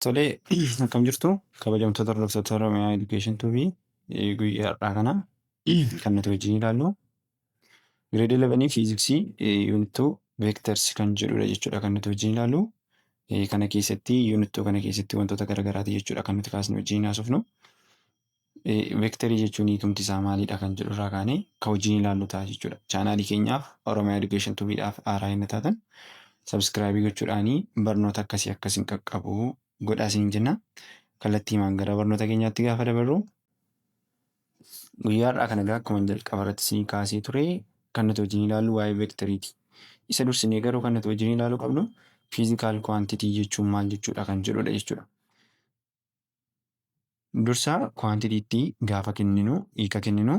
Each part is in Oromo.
Tolee, akkam jirtu kabajamtoota hordoftoota Oromiyaa Education TV? Guyyaa har'aa kana kan nuti wajjin ilaallu Grade 11 Fiiziksii Unit 2 Vectors kan jedhudha jechuudha kan nuti wajjin ilaallu. Kana keessatti, Unit 2 kana keessatti, wantoota garaagaraati jechuudha kan nuti kaasne wajjin haasofnu. Vectorii jechuun hiikumti isaa maalidha kan jedhu irraa kaanee kan wajjin ilaallu ta'a jechuudha. Chaanaalii keenyaaf, Oromiyaa Education TVdhaaf haaraa inni taatan, subscribe gochuudhaanii barnoota akkasii akkasiin qaqqabu godhaa isiniin jenna. Kallattiimaan gara barnoota keenyaatti gaafa dabarru, guyyaa har'aa kana egaa akkuma jalqaba irratti isinii kaasee ture kan nuti wajjin ilaallu waa'ee vectoriiti. Isa dursinee garuu kan nuti wajjin ilaaluu qabnu physical quantity jechuun maal jechuudha kan jedhudha jechuudha. Dursa quantitytti gaafa kenninu, hiika kenninu,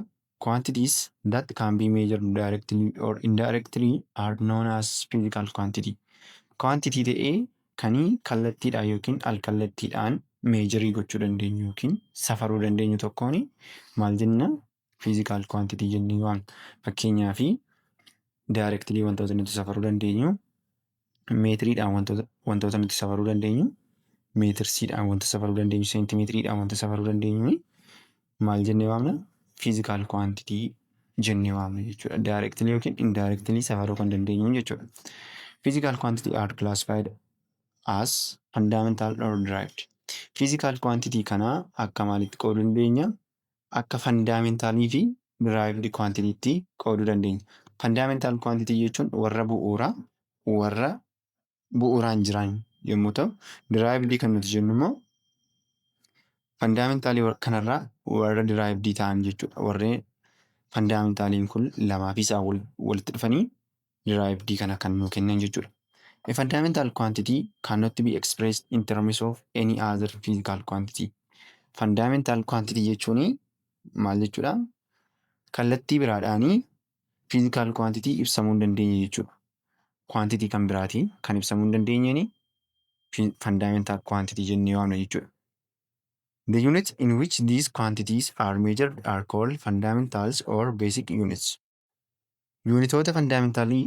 quantities that can be measured directly or indirectly are known as physical quantity. Quantity ta'ee kanii kallattiidhaan yookiin alkallattiidhaan measure gochuu dandeenyu yookiin safaruu dandeenyu tokkoon maal jenna? Physical quantity jennee waamna. Fakkeenyaaf, directly wantoota nuti safaruu dandeenyu, meetiriidhaan wantoota nuti safaruu dandeenyu, meetirsiidhaan wanta safaruu dandeenyu, seentimeetiriidhaan wanta safaruu dandeenyu maal jennee waamna? Physical quantity jennee waamna jechuudha. Directly yookiin indirectly safaruu kan dandeenyu jechuudha. Physical quantity are classified as fundamental or derived. Physical quantity kana akka maalitti qooduu dandeenya? Akka fundamentalii fi derived quantitytti qooduu dandeenya. Fundamental quantity jechuun warra bu'uuraa, warra bu'uuraan jiran yommuu ta'u, derived kan nuti jennu immoo fundamentalii kanarraa warra derived ta'an jechuudha. Warreen fundamentaliin kun lamaa fi isaa walitti dhufanii derived kana kan nuu kennan jechuudha. A fundamental quantity cannot be expressed in terms of any other physical quantity. Fundamental quantity jechuun maal jechuudha? Kallattii biraadhaanii physical quantity ibsamuu hin dandeenye jechuudha. Quantity kan biraatiin kan ibsamuu hin dandeenyeen fundamental quantity jennee waamna jechuudha. The units in which these quantities are measured are called fundamentals or basic units. Unitoota fundamentalii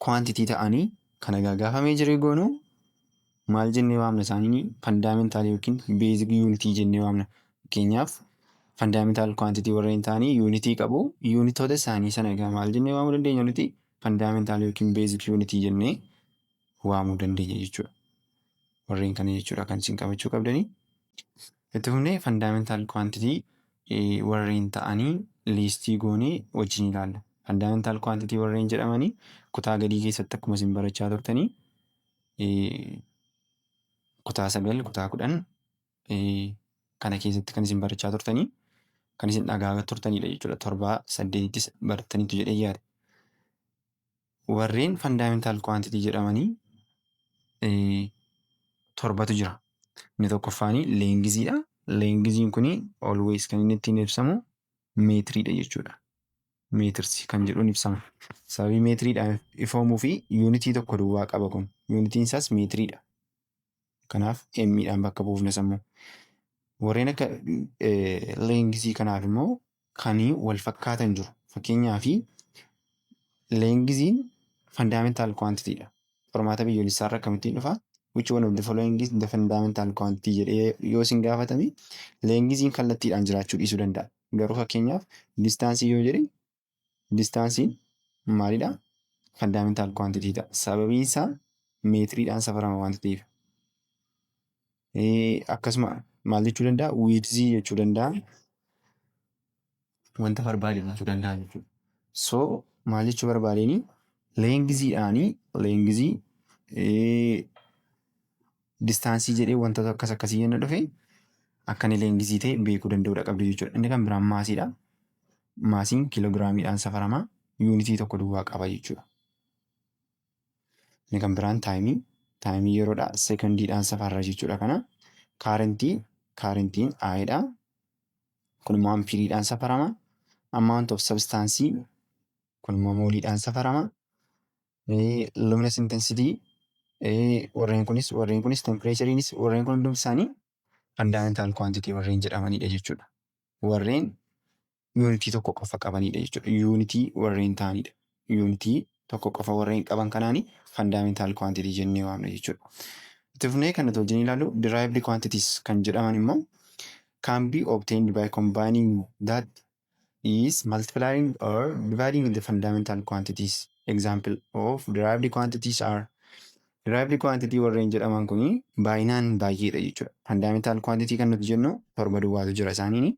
quantity ta'anii kana gaafa measure goonu maal jennee waamna isaanii? Fundamental yookiin basic unit jennee waamna. Fakkeenyaaf, fundamental quantity warreen ta'anii unitii qabu. Unitoota isaanii sana egaa maal jennee waamuu dandeenya nuti? Fundamental yookiin basic unit jennee waamuu dandeenya jechuudha. Warreen kana jechuudha kan isin qabachuu qabdanii. Itti fufnee fundamental quantity warreen ta'anii list goonee wajjin ilaalla. Fundamental quantity warreen jedhamanii kutaa gadii keessatti akkuma isin barachaa turtanii, kutaa 9, kutaa 10 kana keessatti kan isin barachaa turtanii, kan isin dhagaa turtanidha jechuudha. Torbaa saddeetittis barattaniitu jedhee yaada. Warreen fundamental quantity jedhamanii torbatu jira. Inni tokkoffaan lengthiidha. Lengthiin kuni always kan inni ittiin ibsamu meetiriidha jechuudha. Meters kan jedhuun ibsama. Sababii meetiriidhaan ifoomuu fi unitii tokko duwwaa qaba kun. Unitiin isaas meetiriidha. Kanaaf M'dhaan bakka buufna sammuu. Warreen akka length kanaaf immoo kan wal fakkaatan jiru. Fakkeenyaaf, lengthiin fundamental quantitydha. Qormaata biyyoolessaa irra akkamittiin dhufa? "Which one of the following is the fundamental quantity?" jedhee yoo isin gaafatame, lengthiin kallattiidhaan jiraachuu dhiisuu danda'a. Garuu fakkeenyaaf distance yoo jedhe, distanceiin maalidhaa? Fundamental quantity ta'a. Sababiin isaa meetiriidhaan safarama waanta ta'eef. Akkasuma maal jechuu danda'a? Width jechuu danda'a. Wanta barbaade jechuu danda'a jechuudha. So maal jechuu barbaadeenii, lengthiidhaanii length, distance jedhee wantoota akkas akkasii yenna dhufe, akka inni length ta'e beekuu danda'uudha qabdu jechuudha. Inni kan biraan massiidha. Massiin kiiloogiraamiidhaan safarama. Unitii tokko duwwaa qaba jechuudha. Inni kan biraan time. Time yeroodha. Sekondiidhaan safarra jechuudha kana. Current. Currentiin Idha. Kun immoo ampiiriidhaan safarama. Amount of substance, kun immoo mooliidhaan safarama. Luminous intensity, warreen kunis temperatureiinis, warreen kun hundumti isaanii fundamental quantity warreen jedhamanidha jechuudha. Warreen unitii tokko qofa qabanidha jechuudha. Unitii warreen ta'anidha. Unitii tokko qofa warreen qaban kanaani fundamental quantity jennee waamna jechuudha. Itti fufnee kan nuti wajjin ilaallu derived quantities kan jedhaman immoo can be obtained by combining, that is, multiplying or dividing the fundamental quantities. Example of derived quantities are, derived quantity warreen jedhaman kuni baay'inaan baay'eedha jechuudha. Fundamental quantity kan nuti jennu torba duwwaatu jira isaaniini.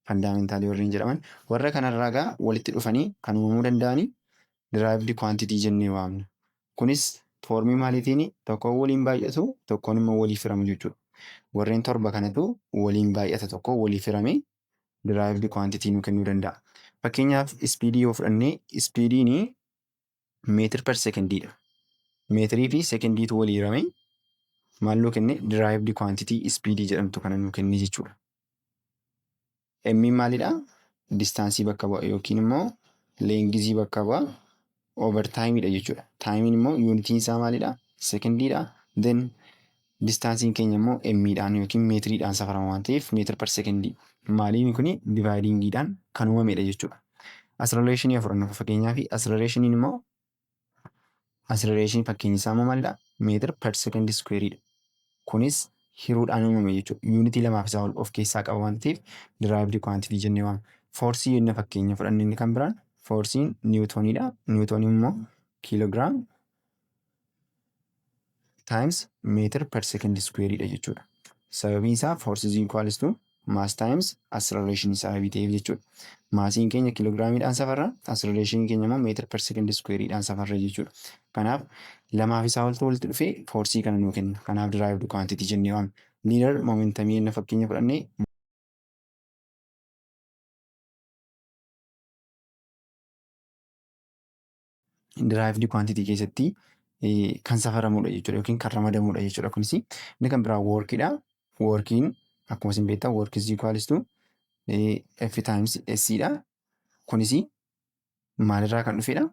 Fundamental warreen jedhaman warra kanarraa gaa walitti dhufanii kan uumamuu danda'anii derived quantity jennee waamna. Kunis foormii maaliitiin? Tokkoon waliin baay'atu, tokkoon immoo waliif hiramu jechuudha. Warreen torba kanatu waliin baay'ata, tokko waliif hiramee derived quantity nu kennuu danda'a. Fakkeenyaaf, speedii yoo fudhannee, speediin meter per secondiidha. Meetirii fi secondiitu walii hiramee maal nuu kenne? Derived quantity speedii jedhamtu kana nuu kenne jechuudha. M'n maalidhaa? Distanceii bakka bu'a yookiin immoo lengthii bakka bu'a, over timeidha jechuudha. Timeiin immoo unitiin isaa maalidhaa? Secondiidha. Then distanceiin keenya immoo M'dhaan yookiin meetiriidhaan safarama waan ta'eef meter per secondii. Maaliin kuni dividingiidhaan kan uumamedha jechuudha. Accelerationii yoo fudhannu, fakkeenyaaf, accelerationiin immoo, acceleration fakkeenyi isaa immoo maalidhaa? Meter per second squareidha. Kunis hiruudhaan uumame jechuudha. Unitii lamaaf isaa ol of keessaa qaba waan ta'eef derived quantity jennee waamna. Forceii yenna fakkeenya fudhanne, inni kan biraan forceiin newtoniidha. Newtoniin immoo kilogram times meter per second squareidha jechuudha. Sababiin isaa force is equals to mass times acceleration sababii ta'eef jechuudha. Massiin keenya kiiloogiraamiidhaan safarra, accelerationii keenya immoo meter per second squareidhaan safarra jechuudha. Kanaaf lamaaf isaa oltu walitti dhufee forceii kana nuu kenna. Kanaaf derived quantity jennee waamna. Linear momentumii yenna fakkeenya fudhannee, derived quantity keessatti kan safaramudha jechuudha yookiin kan ramadamudha jechuudha kunis. Inni kan biraa workiidha. Workiin akkuma isin beektan work is equals to F times S dha. Kunis maalirraa kan dhufedha?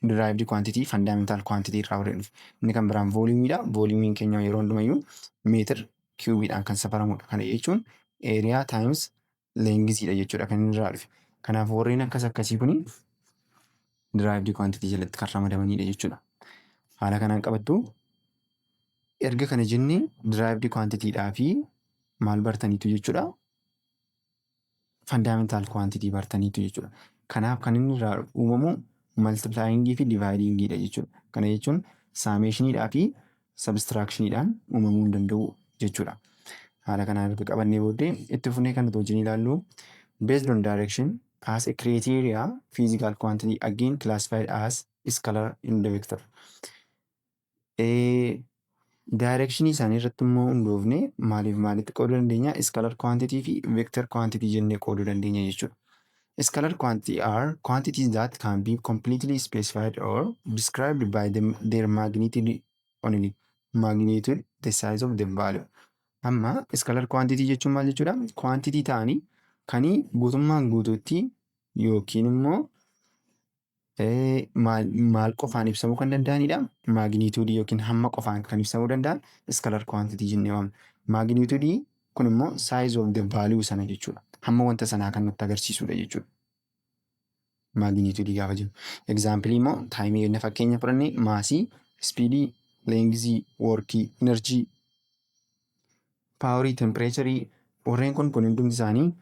Derived quantity fundamental quantity irraa warreen dhufe. Inni kan biraan volumeidha. Volumeiin keenya yeroo hundumayyuu meter cubeiidhaan kan safaramudha. Kana jechuun area times lengthiidha jechuudha kan inni irraa dhufe. Kanaaf warreen akkas akkasii kuni derived quantity jalatti kan ramadamanidha jechuudha. Haala kanaan qabattu. Erga kana jennee, derived quantityidhaa fi maal bartaniitu jechuudha? Fundamental quantity bartaniitu jechuudha. Kanaaf kan inni irraa uumamu multiplyingii fi dividingiidha jechuudha. Kana jechuun summationiidhaa fi subtractioniidhaan uumamuu hin danda'u jechuudha. Haala kanaan erga qabannee booddee, itti fufnee kan nuti wajjin ilaallu, based on direction as a criteria, physical quantity again classified as scalar and vector. Directionii isaanii irratti immoo hundoofnee maaliif maalitti qooduu dandeenya? Scalar quantity fi vector quantity jennee qooduu dandeenya jechuudha. Scalar quantity are quantities that can be completely specified or described by their magnitude only. Magnitude, the size of the value. Amma scalar quantity jechuun maal jechuudha? Quantity ta'anii kan guutummaan guutuutti yookiin immoo maal qofaan ibsamuu kan danda'anidha? Magnitude yookiin hamma qofaan kan ibsamuu danda'an scalar quantity jennee waamna. Magnitude kun immoo size of the value sana jechuudha. Hamma wanta sanaa kan nutti agarsiisudha jechuudha. Magnitude gaafa jennu. Example immoo timeii yenna fakkeenya fudhannee, massii, speedii, lengthii, workii, energyii, powerii, temperatureii, warreen kun hundumti isaanii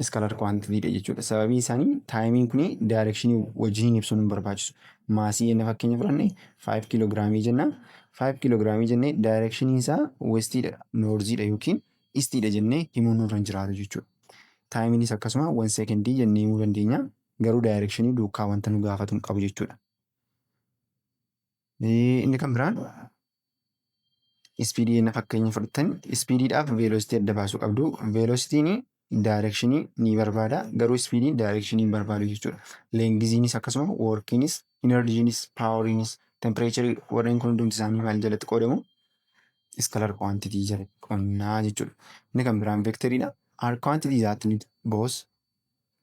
scalar quantitydha jechuudha. Sababiin isaanii timeiin kun directionii wajjin ibsuun hin barbaachisu. Massii yenna fakkeenya fudhanne, 5 kiiloogiraamii jenna. 5 kiiloogiraamii jennee directioniin isaa westiidha, northiidha yookiin eastiidha jennee himuun nurra hin jiraatu jechuudha. Timeiinis akkasuma 1 secondii jennee himuu dandeenya. Garuu directionii duukaa wanta nu gaafatu hin qabu jechuudha. Inni kan biraan speedii yenna fakkeenya fudhattan, speediidhaaf velocity adda baasuu qabdu. Velocityn directionii ni barbaada, garuu speediin directionii hin barbaadu jechuudha. Lengthiinis akkasuma, workiinis, energyiinis, poweriinis, temperatureii, warreen kun hundumti isaanii maal jalatti qoodamu? Scalar quantity jalatti qoonnaa jechuudha. Inni kan biraan vectoriidha. Are quantities that need both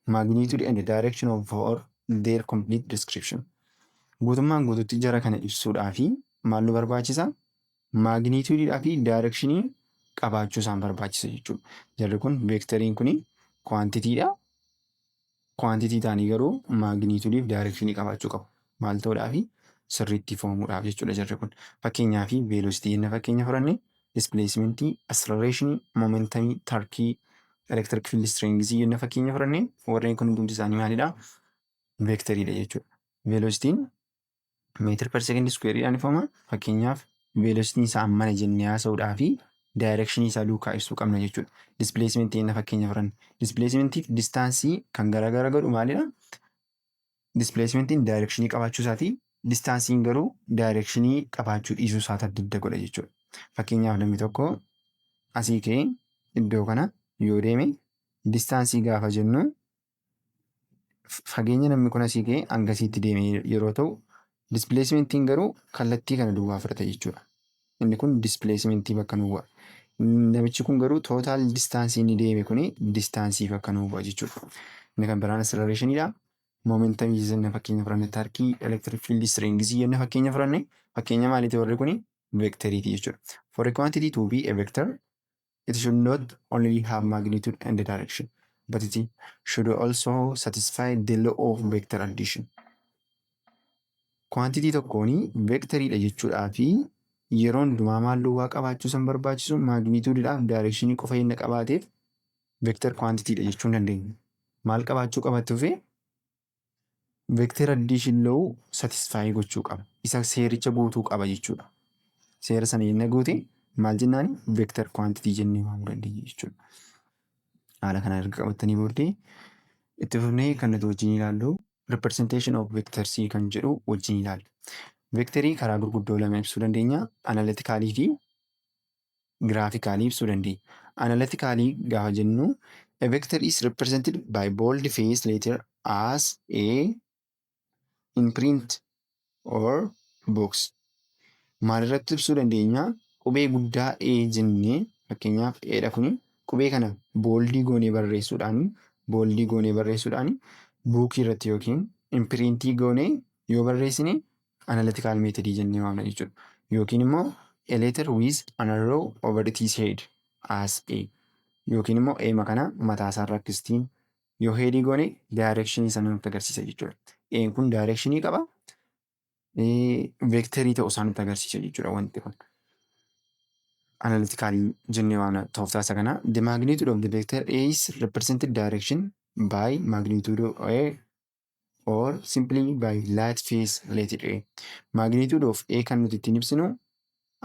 magnitude and direction of for their complete description. Guutummaan guutuutti jara kana ibsuudhaa fi maal nu barbaachisa? Magnitudeiidhaa fi directionii qabaachuu isaan barbaachisa jechuudha. Jarri kun, vectoriin kun, quantitydha. Quantity ta'anii garuu magnitudeii fi directionii qabaachuu qabu. Maal ta'uudhaafi? Sirriitti ifoomuudhaaf jechuudha jarri kun. Fakkeenyaaf, velocity jenna fakkeenya fudhanne, displacement, acceleration, momentum, torque, electric field strength jenna fakkeenya fudhanne, warreen kun hundumti isaanii maalidha? Vectoriidha jechuudha. Velocityn meter per second squareiidhaan ifooma. Fakkeenyaaf, velocityn isaa ammana jennee haasa'uudhaa fi directionii isaa duukaa ibsuu qabna jechuudha. Displacement jenna fakkeenya fudhanne. Displacementiif distanceii kan garaagara godhu maalidha? Displacementiin directionii qabaachuu isaati. Distanceiin garuu directionii qabaachuu dhiisuu isaati adda adda godha jechuudha. Fakkeenyaaf, namni tokko asii ka'ee iddoo kana yoo deeme, distanceii gaafa jennu fageenya namni kun asii ka'ee hangasiitti deeme yeroo ta'u, displacementiin garuu kallattii kana duwwaa fudhata jechuudha. Inni kun displacementii bakka nuu bu'a. Namichi kun garuu total distanceii inni deeme kuni distanceii bakka nuu bu'a jechuudha. Inni kan biraan accelerationiidha. Momentumii jenna fakkeenya fudhanne, torqueii, electric field strengthii jenna fakkeenya fudhanne, fakkeenya maaliiti warri kuni? Vectoriiti jechuudha. For a quantity to be a vector, it should not only have magnitude and direction, but it should also satisfy the law of vector addition. Quantity tokkoon vectoriidha jechuudhaa fi yeroo hundumaa maal duwwaa qabaachuu san barbaachisu? Magnitudeiidhaaf directionii qofa inni qabaateef vector quantityidha jechuu hin dandeenya. Maal qabaachuu qabatti dhufee? Vector addition law satisfy gochuu qaba. Isa seericha guutuu qaba jechuudha. Seera sana yenna guute maal jennaani? Vector quantity jennee waamuu dandeenya jechuudha. Haala kanaan erga qabattanii booddee, itti fufnee kan nuti wajjin ilaallu representation of vectors kan jedhu wajjin ilaalla. Vectorii karaa gurguddoo lama ibsuu dandeenya. Analyticalii fi graphicalii ibsuu dandeenya. Analyticalii gaafa jennu, a vector is represented by bold face letter as A in print or books. Maalirratti ibsuu dandeenya? Qubee guddaa A jennee, fakkeenyaaf A dha kuni, qubee kana boldii goonee barreessuudhaan bookii irratti yookiin in printii goonee yoo barreessine analytical methodii jennee waamna jechuudha. Yookiin immoo a letter with an arrow over its head as A, yookiin immoo A kana mataa isaarra akkasitiin yoo headii goone directionii sana nutti agarsiisa jechuudha. A'n kun directionii qaba. Vectorii ta'uu isaa nutti agarsiisa jechuudha wanti kun. Analyticalii jennee waamna tooftaa isa kana. The magnitude of the vector A is represented direction by magnitude of A or simply by large face letter A. Magnitude of A kan nuti ittiin ibsinu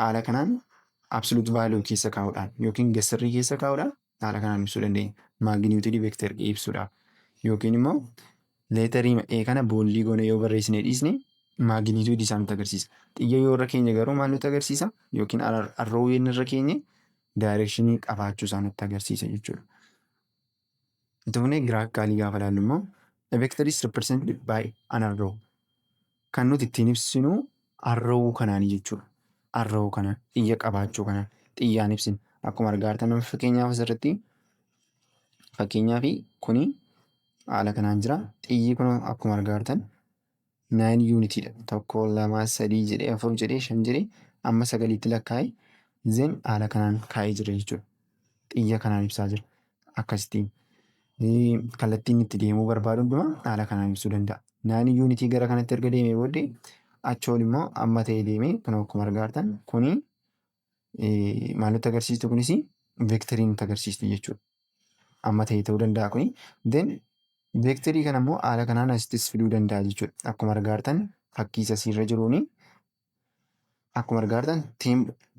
haala kanaan absolute value keessa kaa'uudhaan yookiin gasarrii keessa kaa'uudhaan haala kanaan ibsuu dandeenya. Magnitude vector A ibsuudhaaf. Yookiin immoo letterii A kana boldii goone yoo barreessine dhiisne magnitude isaa nutti agarsiisa. Xiyya yoo irra keenye garuu maal nutti agarsiisa? Yookiin arrow inni irra keenye directionii qabaachuu isaa nutti agarsiisa jechuudha. Itti fufnee graphicalii gaafa ilaallu immoo, a vector is represented by an arrow. Kan nuti ittiin ibsinu arrow kanaanii jechuudha. Arrow kana xiyya qabaachuu kana xiyyaan ibsina. Akkuma argaa jirtan, fakkeenyaaf asirratti, fakkeenyaaf kuni haala kanaan jira. Xiyyi kun akkuma argaa jirtan 9 unitiidha. Tokko, lama, sadii jedhee, afur jedhee, shan jedhee, amma sagaliitti lakkaa'e, then haala kanaan kaa'ee jira jechuudha. Xiyya kanaan ibsaa jira. Akkasittiin. Kallattiin itti deemuu barbaadu hundumaa haala kanaan ibsuu danda'a. 9 unitii gara kanatti erga deemee booddee, achi ol immoo amma ta'e deemee, kun akkuma argaa jirtan kuni maal nutti agarsiistu? Kunis vectorii nutti agarsiistu jechuudha. Amma ta'e ta'uu danda'a kuni. Then vectorii kana immoo haala kanaan asittis fiduu danda'a jechuudha. Akkuma argaa jirtan, fakkii isa asirra jiruuni, akkuma argaa jirtan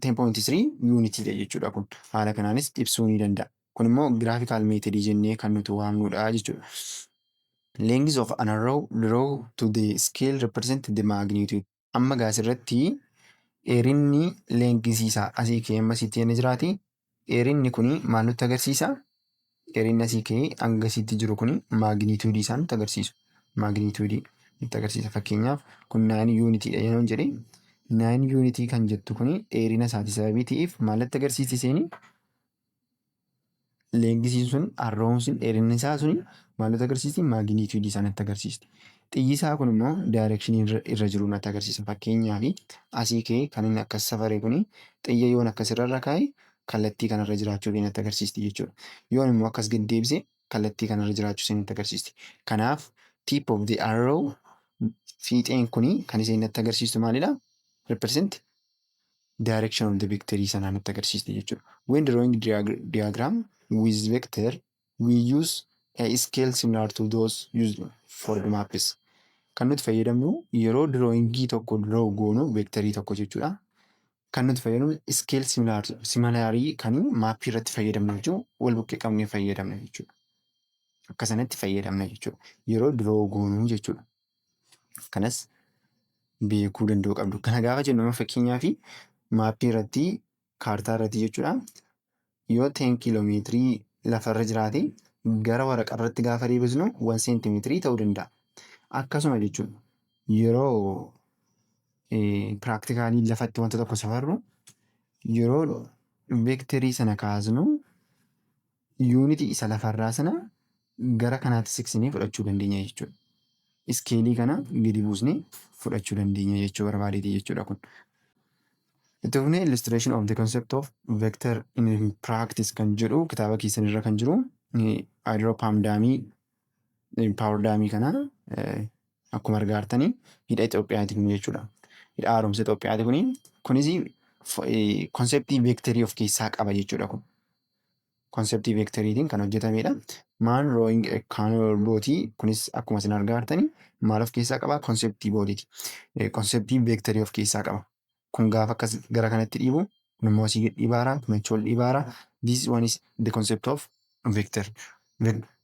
10.3 unitiidha jechuudha kun. Haala kanaanis ibsuu ni danda'a. Kun immoo graphical methodii jennee kan nuti waamnudha jechuudha. Length of an arrow draw to the scale represent the magnitude. Amma gaa asirratti dheerinni lengthii isaa asii ka'ee amma asitti inni jiraati. Dheerinni kuni maal nutti agarsiisa? Dheerinni asii ka'ee hanga asitti jiru kuni magnitudeii isaa nutti agarsiisu. Magnitudeii nutti agarsiisa. Fakkeenyaaf, kun 9 unitiidha yeroo jedhee, 9 unitii kan jettu kuni dheerina isaati sababii ta'eef maal nutti agarsiisti isheen? Lengthiin sun, arrown sun, dheerinni isaa suni maal nutti agarsiisti? Magnitudeii isaa nutti agarsiisti. Xiyyi isaa kun immoo directionii irra jiru nutti agarsiisa. Fakkeenyaaf, asii ka'ee kan inni akkas safare kuni xiyya yoon akkasirra kaa'e kallattii kanarra jiraachuu nutti agarsiisti jechuudha. Yoon immoo akkas gad deebise kallattii kanarra jiraachuu ishee nutti agarsiisti. Kanaaf tip of the arrow Fiixeen kuni kan isheen natti agarsiistu maalidha? Represent direction of the vectorii sanaa nutti agarsiisti jechuudha. When drawing diagram with vector, we use a scale similar to those used for the maps. Kan nuti fayyadamnu yeroo drawingii tokko draw goonu vectorii tokko jechuudha. Kan nuti fayyadamnu scale similarii kan maappii irratti fayyadamnu jechuudha. Wal bukkee qabnee fayyadamna jechuudha. Akka sanatti fayyadamna jechuudha. Yeroo draw goonu jechuudha. Kanas beekuu danda'uu qabdu. Kana gaafa jennu fakkeenyaaf maappii irratti, kaartaa irratti jechuudha. Yoo 10 kiiloomeetirii lafarra jiraate, gara waraqaa irratti gaafa deebisnu 1 seentimeetirii ta'uu danda'a. Akkasuma jechuudha. Yeroo practicalii lafatti wanta tokko safarru, yeroo vectorii sana kaasnu, unitii isa lafarraa sana gara kanaatti siqsinee fudhachuu dandeenya jechuudha. Scaleii kana gadi buusnee fudhachuu dandeenya jechuu barbaadeeti jechuudha kun. Itti fufnee illustration of the concept of vector in practice kan jedhu kitaaba keessan irra kan jiru hydro pump damii, power damii kana akkuma argaa jirtanii hidha Itoophiyaati kun jechuudha. Hidha haaromsa Itoophiyaati kuni. Kunis conceptii vectorii of keessaa qaba jechuudha kun. Conceptii vectoriitiin kan hojjetamedha. Man rowing a canoe boatii kunis akkuma isin argaa jirtanii maal of keessaa qaba? Conceptii boatiiti. Conceptii vectorii of keessaa qaba. Kun gaafa akkas gara kanatti dhiibu, kun immoo asii gad dhiibaara, kun achi ol dhiibaara. This one is the concept of vector.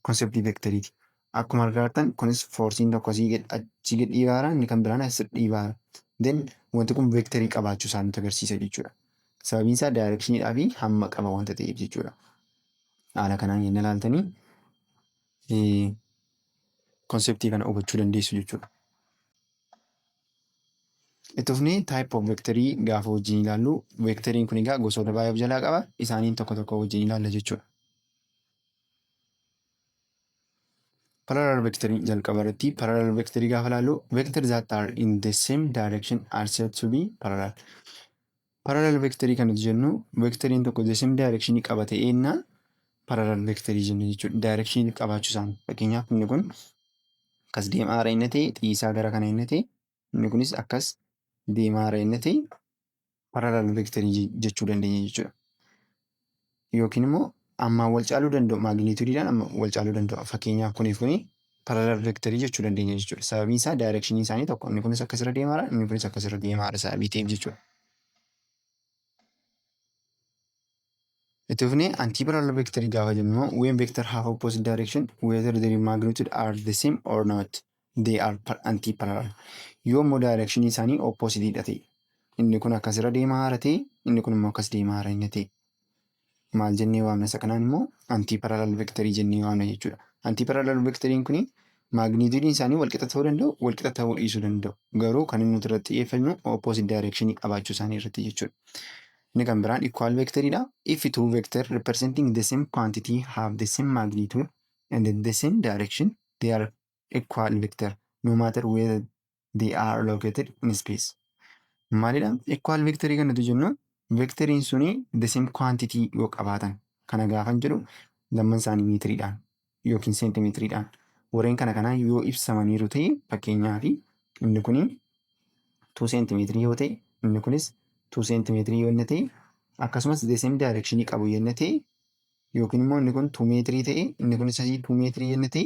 Conceptii vectoriiti. Akkuma argaa jirtan kunis forceiin tokko asii gad achi gad dhiibaara, inni kan biraan as dhiibaara. Then wanti kun vectorii qabaachuu isaa nutti agarsiisa jechuudha. Sababiin isaa directioniidhaa fi hamma qaba wanta ta'eef jechuudha. Haala kanaan yenna ilaaltanii conceptii kana hubachuu dandeessu jechuudha. Itti fufnee type of vectorii gaafa wajjin ilaallu, vectoriin kun egaa gosoota baay'ee of jalaa qaba. Isaaniin tokko tokko wajjin ilaalla jechuudha. Parallel vectorii jalqaba irratti, parallel vectorii gaafa ilaallu, vector that are in the same direction are said to be parallel. Parallel vectorii kan nuti jennu vectoriin tokko the same direction qaba ta'eennaan parallel vectorii jenna jechuudha. Direction qabaachuu isaan, fakkeenyaaf, inni kun akkas deemaa haara inni ta'e, xiisaa gara kana inni ta'e, inni kunis akkas deemaa haara inni ta'e, parallel vectorii jechuu dandeenya jechuudha. Yookiin immoo ammaan wal caaluu danda'u, magnitudeiidhaan amma wal caaluu danda'u. Fakkeenyaaf, kuniif kuni parallel vectorii jechuu dandeenya jechuudha. Sababiin isaa directionii isaanii tokko, inni kunis akkasirra deemaara, inni kunis akkasirra deemaara sababii ta'eef jechuudha. Itti fufnee anti parallel vectorii gaafa jennu immoo, when vector have opposite direction, whether their magnitude are the same or not, they are anti parallel. Yoo immoo directionii isaanii opposite ta'e, inni kun akkasirra deemaa haara ta'e, inni kun immoo akkas deemaa haara inni ta'e, maal jennee waamna? Isa kanaan immoo anti parallel vectorii jennee waamna jechuudha. Anti parallel vectoriin kuni magnitudeiin isaanii walqixa ta'uu danda'u, walqixa ta'uu dhiisuu danda'u. Garuu kan inni nuti irratti xiyyeeffannu opposite directionii qabaachuu isaanii irratti jechuudha. Inni kan biraan equal vectoriidha. If two vector representing the same quantity have the same magnitude and the same direction, they are equal vector no matter where they are located in space. Maalidha? Equal vectorii kan nuti jennu vectoriin suni the same quantity yoo qabaatan. Kana gaafan jedhu lamman isaanii meetiriidhaan yookiin seentimeetiriidhaan warreen kana kanaan yoo ibsamaniiru ta'e, fakkeenyaaf, inni kuni 2 seentimeetirii yoo ta'e, inni kunis 2 seentimeetirii yoo inni ta'e, akkasumas the same direction qabu yoo inni ta'e, yookiin immoo inni kun 2 meetirii ta'e, inni kunis asii 2 meetirii yoo inni ta'e,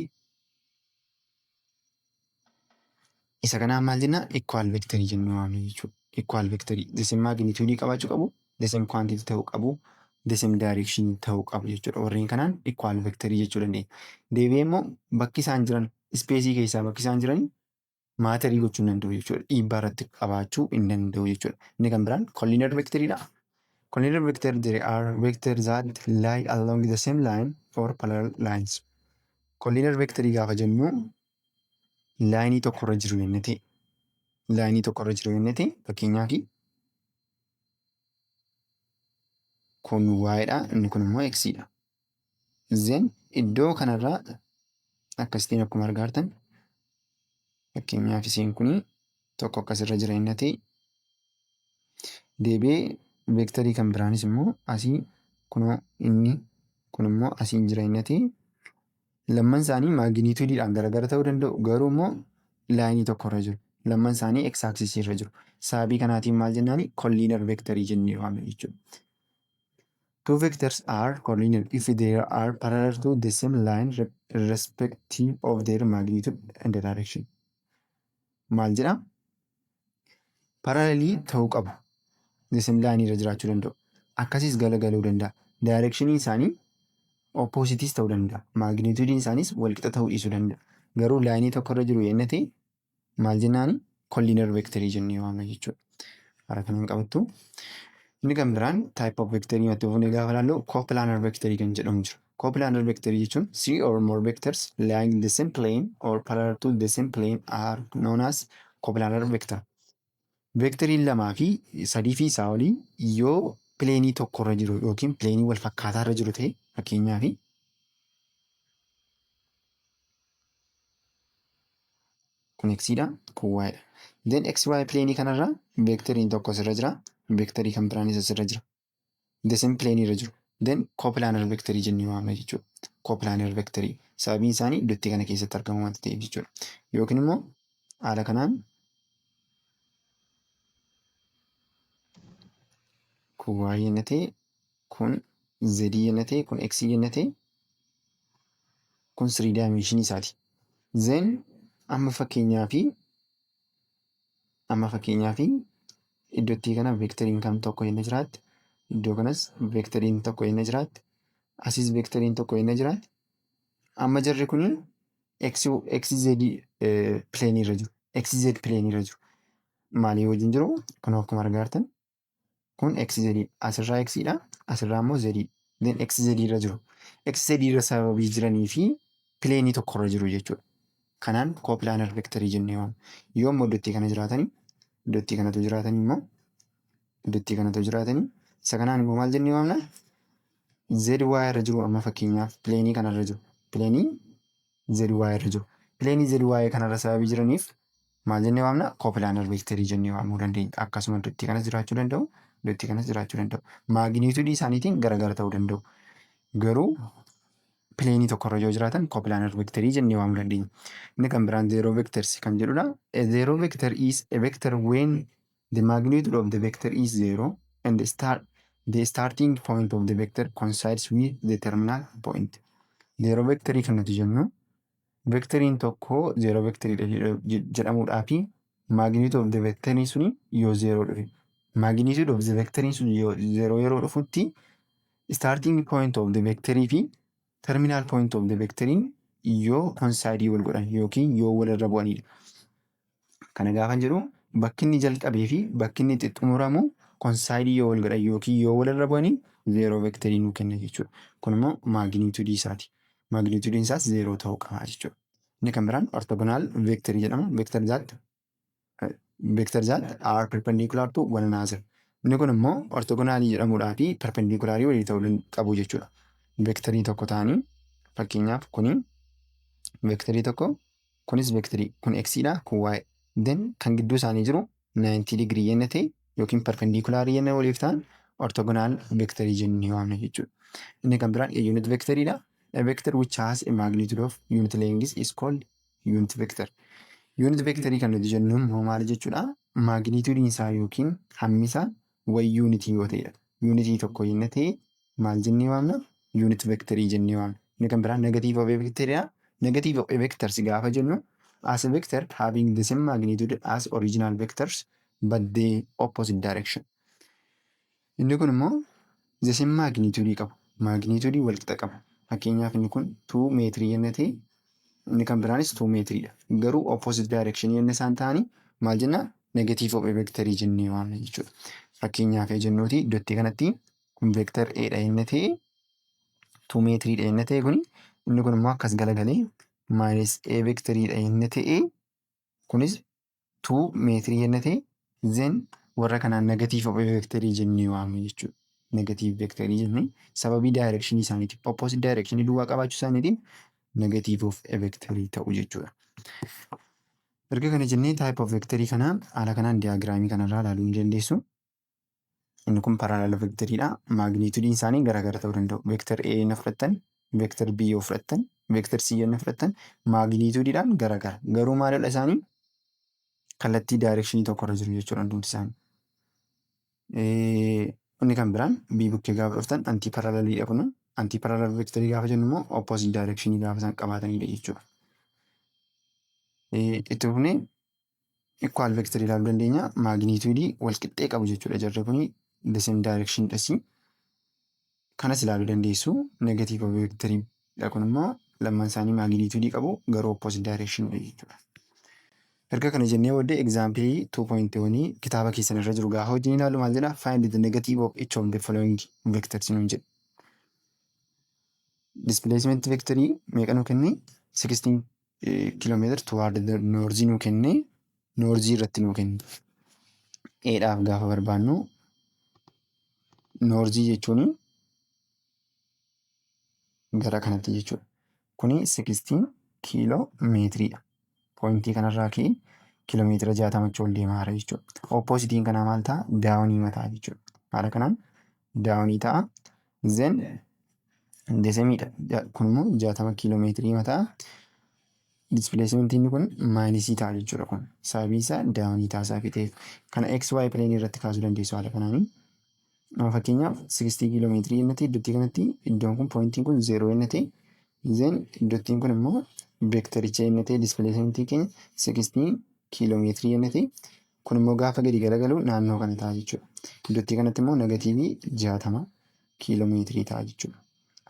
isa kanaan maal jenna? Equal vectorii jennee waamna jechuudha. Equal vectorii the same magnitude qabaachuu qabu, the same quantity ta'uu qabu, the same direction ta'uu qabu jechuudha. Warreen kanaan equal vectorii jechuu dandeenya. Deebi'ee immoo bakki isaan jiran, spaceii keessaa bakki isaan jiran matterii gochuu hin danda'u jechuudha. Dhiibbaa irratti qabaachuu hin danda'u jechuudha. Inni kan biraan collinear vectoriidha. Collinear vector, there are vectors that lie along the same line or parallel lines. Collinear vectorii gaafa jennu lineii tokkorra jiru jennee ta'e, lineii tokkorra jiru jennee ta'e, fakkeenyaaf, kun y dha, inni kun immoo x dha. Then iddoo kanarraa akkasitiin akkuma argaa jirtan, fakkeenyaaf, isheen kun tokko akkasirra jira inni ta'e, deebi'ee vectorii kan biraanis immoo asii kunoo inni kun immoo asiin jira inni ta'e, lamman isaanii magnitudeiidhaan garagara ta'uu danda'u, garuu immoo Lineii tokkorra jiru. Lamman isaanii x axis irra jiru. Sababii kanaatiin maal jennaani? Collinear vectorii jennee waamna jechuudha. Two vectors are collinear if they are parallel to the same line irrespective of their magnitude and direction. Maal jedhaa? Parallelii ta'uu qabu. The same line irra jiraachuu danda'u. Akkasis galagaluu danda'a. Directionii isaanii oppositeis ta'uu danda'a. Magnitudeiin isaaniis walqixa ta'uu dhiisuu danda'a. Garuu lineii tokkorra jiru yenna ta'e maal jennaani? Collinear vectorii jennee waamna jechuudha. Haala kanaan qabattu. Inni kan biraan type of vectorii matti fufnee gaafa ilaallu coplanar vectorii kan jedhamu jira. Coplanar vectorii jechuun three or more vectors lying in the same plane or parallel to the same plane are known as coplanar vector. Vectoriin lamaa fi sadii fi isaa olii yoo planeii tokkorra jiru yookiin planeii wal fakkaataa irra jiru ta'e, fakkeenyaaf kun x dha, kun y dha. Then x y planeii kanarra vectoriin tokko asirra jira, vectorii kan biraanis asirra jira. The same plane irra jiru. Then coplanar vectorii jennee waamna jechuudha. Coplanar vectorii sababiin isaanii iddootti kana keessatti argamu waanta ta'eef jechuudha. Yookiin immoo haala kanaan kun y yenna ta'e, kun z yenna ta'e, kun x yenna ta'e, kun 3 dimension isaati. Then amma fakkeenyaa fi iddootti kana vectoriin kam tokko yenna jiraatte, iddoo kanas vectoriin tokko yenna jiraatte, asis vectoriin tokko yenna jiraatte, amma jarri kuni x x z plane irra jiru. X z plane irra jiru. Maalii wajjin jiru? Kun akkuma argaa jirtan kun x z, asirraa x dha, asirraa immoo z. Then x z irra jiru. X z irra sababii jiranii fi planeii tokkorra jiru jechuudha. Kanaan coplanar vectorii jennee waamna. Yoo immoo iddootti kana jiraatanii, iddootti kanatu jiraatanii immoo, iddootti kanatu jiraatanii, isa kanaan immoo maal jennee waamna? Z y irra jiru. Amma fakkeenyaaf planeii kanarra jiru. Planeii z y irra jiru. Planeii z y kanarra sababii jiraniif maal jennee waamna? Coplanar vectorii jennee waamuu dandeenya. Akkasuma iddootti kanas jiraachuu danda'u, iddootti kanas jiraachuu danda'u. Magnitudeii isaaniitiin garagara ta'uu danda'u. Garuu planeii tokkorra yoo jiraatan coplanar vectorii jennee waamuu dandeenya. Inni kan biraan zero vectors kan jedhudha. A zero vector is a vector when the magnitude of the vector is zero and the starting point of the vector coincides with the terminal point. Zero vectorii kan nuti jennu, vectoriin tokko zero vectoriidha jedhamuudhaa fi magnitude of the vectorii suni yoo zero dhufe. Magnitude of the vectorii sun yoo zero yeroo dhufutti, starting point of the vectorii fi terminal point of the vectoriin yoo coincide wal godhan yookiin yoo walirra bu'anidha. Kana gaafa jedhu, bakki inni jalqabee fi bakki inni itti xumuramu coincide yoo wal godhan yookiin yoo walirra bu'anii zero vectorii nuu kenna jechuudha. Kun immoo magnitudeii isaati. Magnitudeiin isaas zero ta'uu qaba jechuudha. Inni kan biraan orthogonal vectorii jedhama. Vector that are perpendicular to one another. Inni kun immoo orthogonalii jedhamuudhaa fi perpendicularii walii ta'uu qabu jechuudha. Vectorii tokko ta'anii, fakkeenyaaf kuni vectorii tokko, kunis vectorii, kun x dha, kun y. Then kan gidduu isaanii jiru 90 degree yenna ta'e yookiin perpendicularii yenna waliif ta'an orthogonal vectorii jennee waamna jechuudha. Inni kan biraan unit vectoriidha. A vector which has a magnitude of unit length is called unit vector. Unit vectorii kan nuti jennu immoo maal jechuudha? Magnitudeiin isaa yookiin hammi isaa wayi unitii yoo ta'edha. Unitii tokko yenna ta'e maal jennee waamna? Unit vectorii jennee waamna. Inni kan biraan negative of a vectoriidha. Negative of a vectors gaafa jennu, as a vector having the same magnitude as original vectors but the opposite direction. Inni kun immoo the same magnitude qabu. Magnitude wal qixa qabu. Fakkeenyaaf inni kun 2 meetirii yenna ta'e, inni kan biraanis 2 meetiriidha. Garuu opposite direction yenna isaan ta'anii maal jenna? Negative of a vectorii jennee waamna jechuudha. Fakkeenyaaf jennuuti, iddootti kanatti kun vector A dha yenna ta'e, 2 meetiriidha yenna ta'e kuni, inni kun immoo akkas galagalee minus A vectoriidha yenna ta'e, kunis 2 meetirii yenna ta'e, then warra kanaan negative of a vectorii jennee waamna jechuudha. Negative vectorii jennee sababii direction isaaniitiif, opposite direction duwwaa qabaachuu isaaniitiin negative of a vectorii ta'u jechuudha. Erga kana jennee, type of vectorii kana haala kanaan diagramii kanarraa ilaaluu ni dandeessu. Inni kun parallel vectoriidha. Magnitudeiin isaanii garaagara ta'uu danda'u. Vector A yoo fudhattan, vector B yoo fudhattan, vector C yoo fudhattan, magnitudeiidhaan garaagara. Garuu maalidha isaanii? Kallattii directionii tokkorra jiru jechuudha hundumti isaanii. Inni kan biraan B bukkee gaafa dhuftan anti paralleliidha kun. Anti parallel vectorii gaafa jennu immoo opposite directionii gaafa isaan qabaatanidha jechuudha. Itti fufnee equal vectorii ilaaluu dandeenya. Magnitudeii wal qixxee qabu jechuudha jarri kuni, the same direction dhasi. Kanas ilaaluu dandeessu. Negative vectorii dha, kun immoo lamman isaanii magnitudeii qabu garuu opposite direction dha jechuudha. Erga kana jennee booddee example 2.1 kitaaba keessan irra jiru gaafa wajjin ilaallu maal jedha? "Find the negative of each of the following vectors" nuun jedha. Displacement vectorii meeqa nuu kenne? 16 kiiloomeetira toward the north nuu kenne, north irratti nuu kenne. A dhaaf gaafa barbaannu, north jechuun gara kanatti jechuudha. Kuni 16 kiiloomeetiriidha. Pointii kanarraa ka'ee kiiloomeetira 60 ol deemaa jira jechuudha. Oppositeiin kanaa maal ta'a? Downii ta'a jechuudha. Haala kanaan downii ta'a. Then the sameiidha. Kun immoo 60 kiiloomeetirii ta'a. Displacementiin kun minusii ta'a jechuudha kun. Sababiin isaa downii ta'a isaa ta'eef. Kana XY planeii irratti kaasuu dandeessu haala kanaanii. Amma fakkeenyaaf 60 kiiloomeetirii inni ta'e, iddootti kanatti iddoon kun, pointiin kun zeeroo inni ta'e, then iddoottiin kun immoo vectoricha inni ta'e, displacementii keenya 60 kiiloomeetirii inni ta'e, kun immoo gaafa gadi garagalu naannoo kana ta'a jechuudha. Iddootti kanatti immoo negativeii 60 kiiloomeetirii ta'a jechuudha.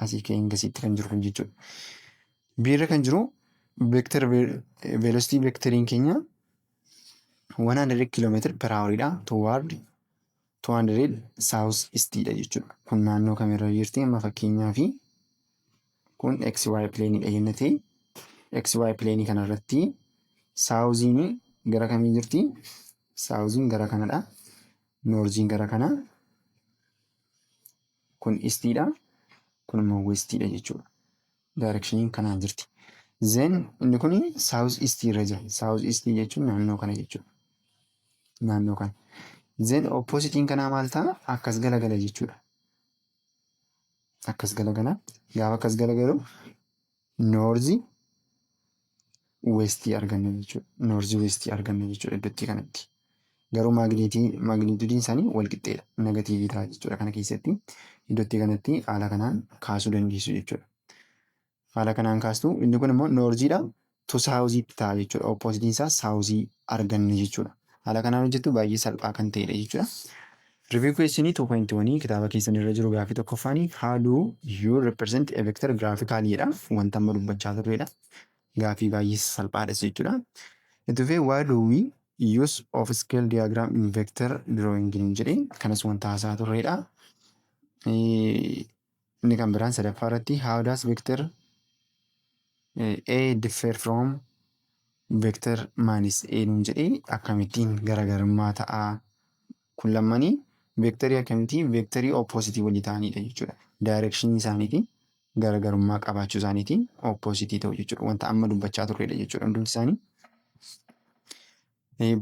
Asii ka'ee hangasitti kan jiru kun jechuudha. B irra kan jiru vector velocity vectoriin keenya 100 kiiloomeetira per houriidha toward 200 south eastidha jechuudha. Kun naannoo kamirra jirti? Amma fakkeenyaaf kun XY planeidha jenna ta'e, XY planeii kanarratti southiin gara kamii jirti? Southiin gara kanadha. Northiin gara kana. Kun eastiidha. Kun immoo westiidha jechuudha. Directioniin kanaan jirti. Then inni kun south eastii irra jira. South eastii jechuun naannoo kana jechuudha. Naannoo kana. Then oppositeiin kanaa maal ta'a? Akkas galagala jechuudha. Akkas galagala. Gaafa akkas galagalu north westii arganna jechuudha. North westii arganna jechuudha iddootti kanatti. Garuu magnitudeiin isaanii wal qixxeedha. Negativeii ta'a jechuudha kana keessatti. Iddootti kanatti haala kanaan kaasuu dandeessu jechuudha. Haala kanaan kaastu, inni kun immoo northiidha. To southiitti ta'a jechuudha. Oppositeiin isaa southii arganna jechuudha. Haala kanaan hojjettu, baay'ee salphaa kan ta'edha jechuudha. Review question 2.1 kitaaba keessan irra jiru, gaaffii tokkoffaanii "How do you represent a vector graphically?" dha. Wanta amma dubbachaa turredha. Gaaffii baay'ee salphaadhas jechuudha. Itti fufee "Why do we use of scale diagram in vector drawing?" jedhee, kanas wanta haasaa turredha. Inni kan biraan sadaffaa irratti "How does vector A differ from vector minus A?" nuun jedhee, akkamittiin garaagarummaa ta'a? Kun lammanii vectorii akkamitii? Vectorii oppositeii walii ta'anidha jechuudha. Directionii isaaniitiin garaagarummaa qabaachuu isaaniitiin oppositeii ta'u jechuudha. Wanta amma dubbachaa turredha jechuudha hundumti isaanii.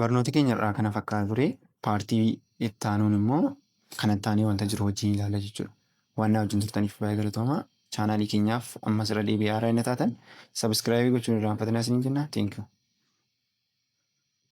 Barnooti keenya irraa kana fakkaata ture. Partii itti aanuun immoo kanatti aanee wanta jiru wajjin ilaalla jechuudha. Waan na wajjin turtaniif baay'ee galatoomaa. Channelii keenyaaf ammas irra deebi'ee haaraa inni taatan subscribeii gochuun irraanfatinaa isiniin jenna. Thank you.